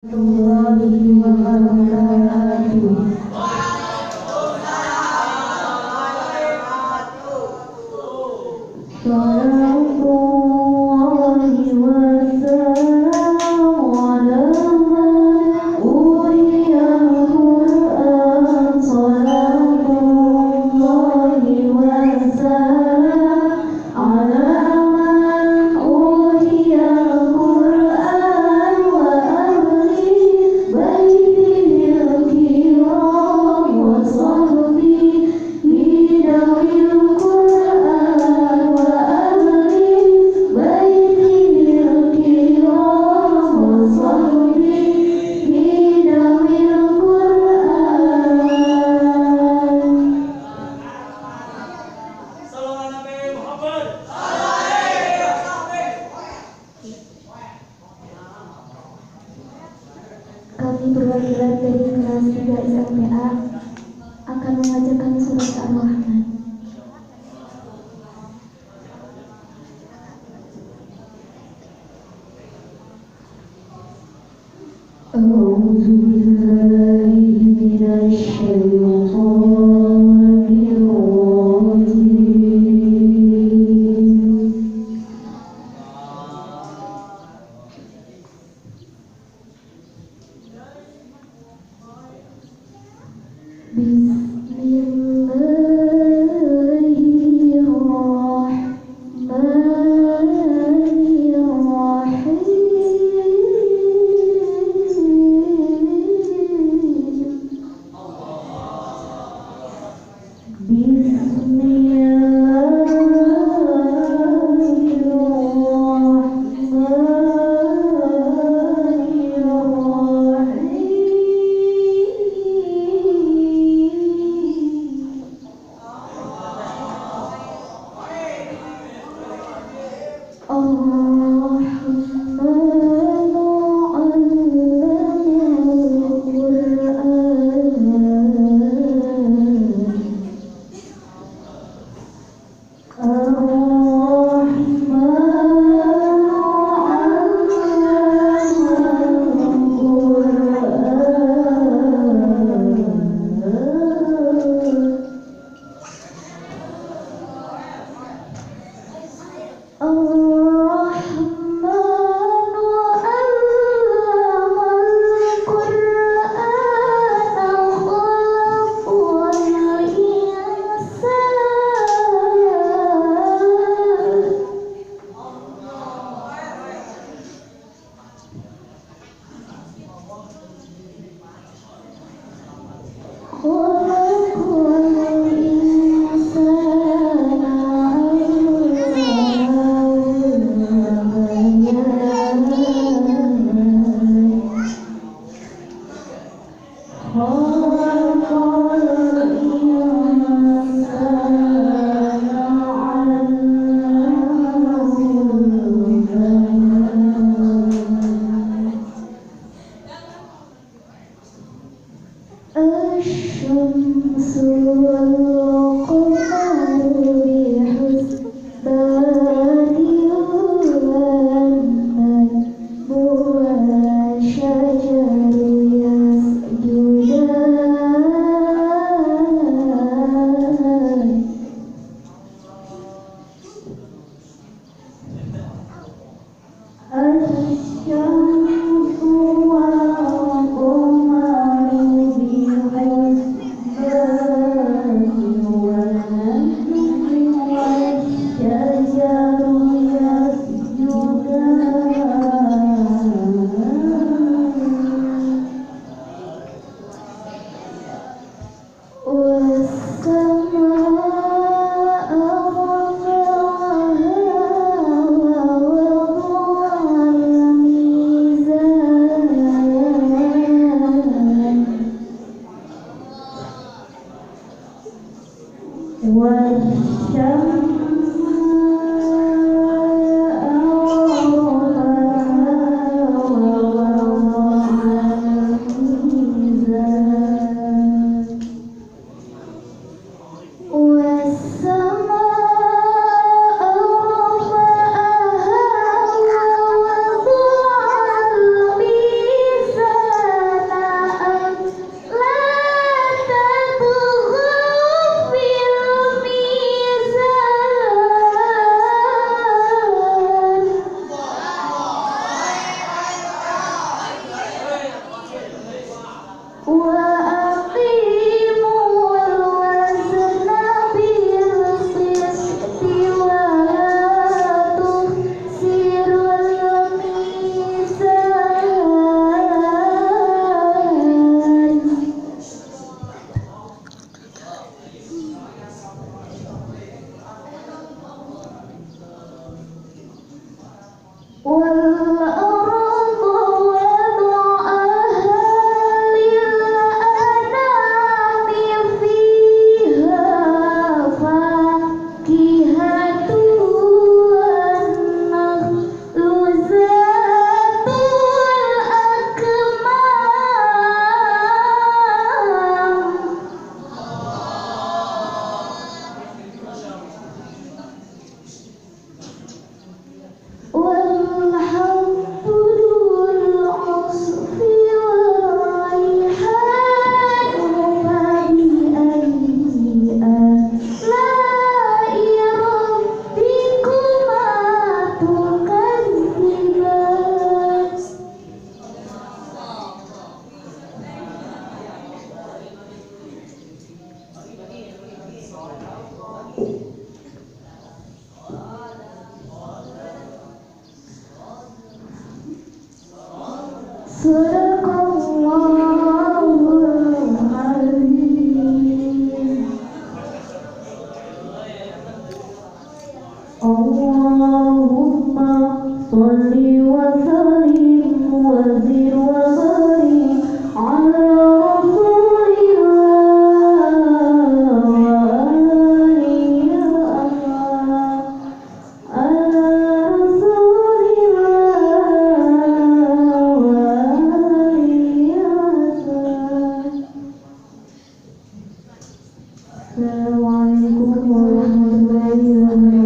Warahmatullahi wabarakatuh. Salamullahi wassalamu ala man utiyal Qur'an. Salamullahi wassalam ala man utiyal Qur'an wa ahli baitihil kiram wa sahbihi dawil Qur'an wa ahli baitihil kiram wa sahbihi dawil Qur'an. Sallallahu Nabi Muhammad. Kami perwakilan dari kelas 3 SLPA akan membacakan surat Ar-Rahman. A'udzu billahi minasy syaithanir rajim. Bismillahirrahmanirrahim. Bismillahirrahmanirrahim. Ar-Rahman 'allamal Qur'an. Ar-Rahman 'allamal Qur'an. Ar-Rahman 'allamal Qur'an khalaqal insan. Khalaqal insana 'allamahu bayan. Khalaqal insana 'allamahu bayan. Asy-syamsu wal qamaru bihusban wan-najmu wasyajaru yasjudan. Asy-syamsu wal qamaru bihusban. Assalamualaikum warahmatullahi wabarakatuh.